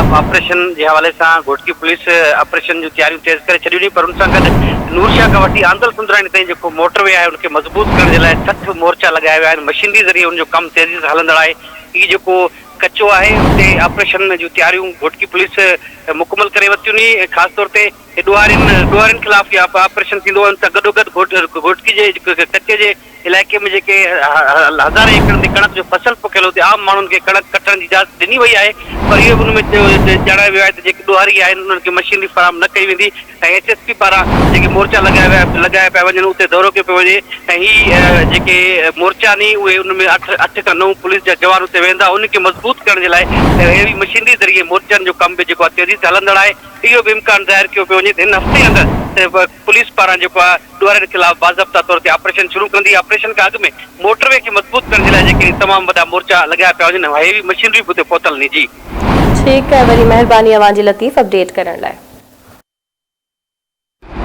خلاف آپريشن جي حوالي سان گهوٽڪي پوليس آپريشن جون تياريون تيز ڪري ڇڏيون ني پر ان سان گڏ نورشاهه کان وٺي آندل سندراڻي تائين جيڪو موٽر وي آهي ان کي مضبوط ڪرڻ جي لاء 60 مورچا لڳايا ويا آهن مشينري ذريعي ان جو ڪم تيزي سان هلندڙ آهي هي جيڪو ڪچو آهي اتي آپريشن جون تياريون گهوٽڪي پوليس مڪمل ڪري ورتيون ني خاص طور تي ڏوهارين ڏوهارين خلاف اهو آپريشن ٿيندو ان سان گڏوگڏ گهوٽڪي جي ڪچي جي علائقي ۾ جيڪي هزارين ايڪڙن تي ڪڻڪ جو فصل پوکيل اتي عام ماڻهن کي ڪڻڪ ڪٽڻ جي اجازت ڏني وئي آهي پر اهو به ان ۾ ڄاڻايو ويو آهي ته جيڪي ڏوهاري آهن انهن کي مشينري فراهم نه ڪئي ويندي ۽ ايس ايس پي پاران جيڪي مورچا لڳايا ويا لڳايا پيا وڃن اتي دورو ڪيو پيو وڃي ۽ هي جيڪي مورچا ني اهي ان ۾ اٺ اٺ کان نو پوليس جا جوان اتي ويندا ان کي مضبوط ڪرڻ جي لاء هيوي مشينري ذريعي مورچن جو ڪم به جيڪو آهي تيزي سان هلندڙ آهي اهو به امڪان ظاهر ڪيو پيو وڃي ته هن هفتي اندر پوليس پاران جيڪو آهي ڏوهارين خلاف باضابطا طور تي آپريشن شروع ڪندي، آپريشن کان اڳ ۾ موٽر وي کي مضبوط ڪرڻ جي لاء جيڪي تمام وڏا مورچا لڳايا پيا وڃن هيوي مشينري به اتي پهتل ني جي. ٺيڪ آهي وڏي مهرباني اوهان جي لطيف اپڊيٽ ڪرڻ لاء.